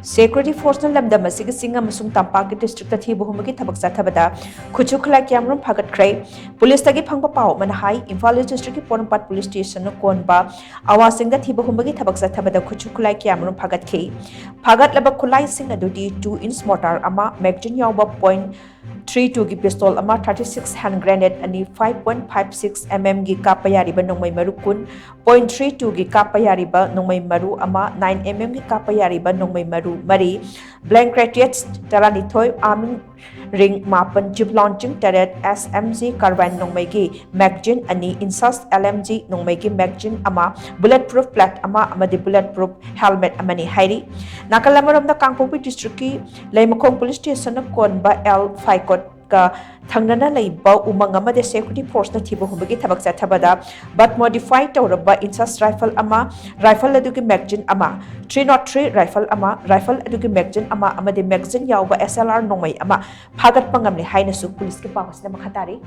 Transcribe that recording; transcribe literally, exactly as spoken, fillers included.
Security forceꯅ ꯂꯝꯗꯝ ꯑꯁꯤꯒꯤ ꯆꯤꯡ ꯑꯃꯁꯨꯡ ꯇꯝꯄꯥꯛꯀꯤ districtꯇ ꯊꯤꯕ ꯍꯨꯝꯕꯒꯤ ꯊꯕꯛ ꯆꯠꯊꯕꯗ ꯈꯨꯠꯁꯨ ꯈꯨꯠꯂꯥꯏ ꯀꯌꯥꯃꯔꯨꯝ ꯐꯥꯒꯠꯈ꯭ꯔꯦ꯫ Policeꯇꯒꯤ ꯐꯪꯕ ꯄꯥꯎ ꯑꯃꯅ ꯍꯥꯏ, ꯏꯝꯐꯥꯜ East districtꯀꯤ ꯄꯣꯔꯣꯝꯄꯥꯠ police stationꯅ ꯀꯣꯟꯕ ꯑꯋꯥꯁꯤꯡꯗ ꯊꯤꯕ ꯍꯨꯝꯕꯒꯤ ꯊꯕꯛ ꯆꯠꯊꯕꯗ ꯈꯨꯠꯁꯨ ꯈꯨꯠꯂꯥꯏ ꯀꯌꯥꯃꯔꯨꯝ ꯐꯥꯒꯠꯈꯤ꯫ ꯐꯥꯒꯠꯂꯕ ꯈꯨꯠꯂꯥꯏꯁꯤꯡ ꯑꯗꯨꯗꯤ two inch mortar ꯑꯃ, magazine ꯌꯥꯎꯕ point three twoꯒꯤ pistol ꯑꯃ, thirty six hand grenade ꯑꯅꯤ, five point five six mmꯒꯤ ꯀꯥꯞꯄ ꯌꯥꯔꯤꯕ ꯅꯣꯡꯃꯩ ꯃꯔꯨ ꯀꯨꯟ, point three twoꯒꯤ ꯀꯥꯞꯄ ꯌꯥꯔꯤꯕ ꯅꯣꯡꯃꯩ ꯃꯔꯨ ꯑꯃ, nine mmꯒꯤ ꯀꯥꯞꯄ ꯌꯥꯔꯤꯕ ꯅꯣꯡꯃꯩ ꯃꯔꯨ ꯃꯔꯤ, blank cartridge ꯇꯔꯥꯅꯤꯊꯣꯏ, arming ring ꯃꯥꯄꯟ, tube launching ꯇꯔꯦꯠ, SMG carbine ꯅꯣꯡꯃꯩꯒꯤ magazine ꯑꯅꯤ, INSAS LMG ꯅꯣꯡꯃꯩꯒꯤ magazine ꯑꯃ, bullet proof plate ꯑꯃ ꯑꯃꯗꯤ bullet proof helmet ꯑꯃꯅꯤ ꯍꯥꯏꯔꯤ꯫ ꯅꯥꯀꯜ ꯑꯃꯔꯣꯝꯗ ꯀꯥꯡꯄꯣꯛꯄꯤ districtꯀꯤ ꯂꯩꯃꯈꯣꯡ police stationꯅ ꯀꯣꯟꯕ ꯑꯦꯜ ꯐꯥꯏꯀꯣꯠꯀ ꯊꯪꯅꯅ ꯂꯩꯕ ꯎꯃꯪ ꯑꯃꯗ security forceꯅ ꯊꯤꯕ ꯍꯨꯝꯕꯒꯤ ꯊꯕꯛ ꯆꯠꯊꯕꯗ butt modify ꯇꯧꯔꯕ INSAS rifle ꯑꯃ, rifle ꯑꯗꯨꯒꯤ magazine ꯑꯃ, three nought three rifle ꯑꯃ, rifle ꯑꯗꯨꯒꯤ magazine ꯑꯃ ꯑꯃꯗꯤ magazine ꯌꯥꯎꯕ SLR ꯅꯣꯡꯃꯩ ꯑꯃ ꯐꯥꯒꯠꯄ ꯉꯝꯂꯦ ꯍꯥꯏꯅꯁꯨ policeꯀꯤ ꯄꯥꯎ ꯑꯁꯤꯅ ꯃꯈꯥ ꯇꯥꯔꯤ꯫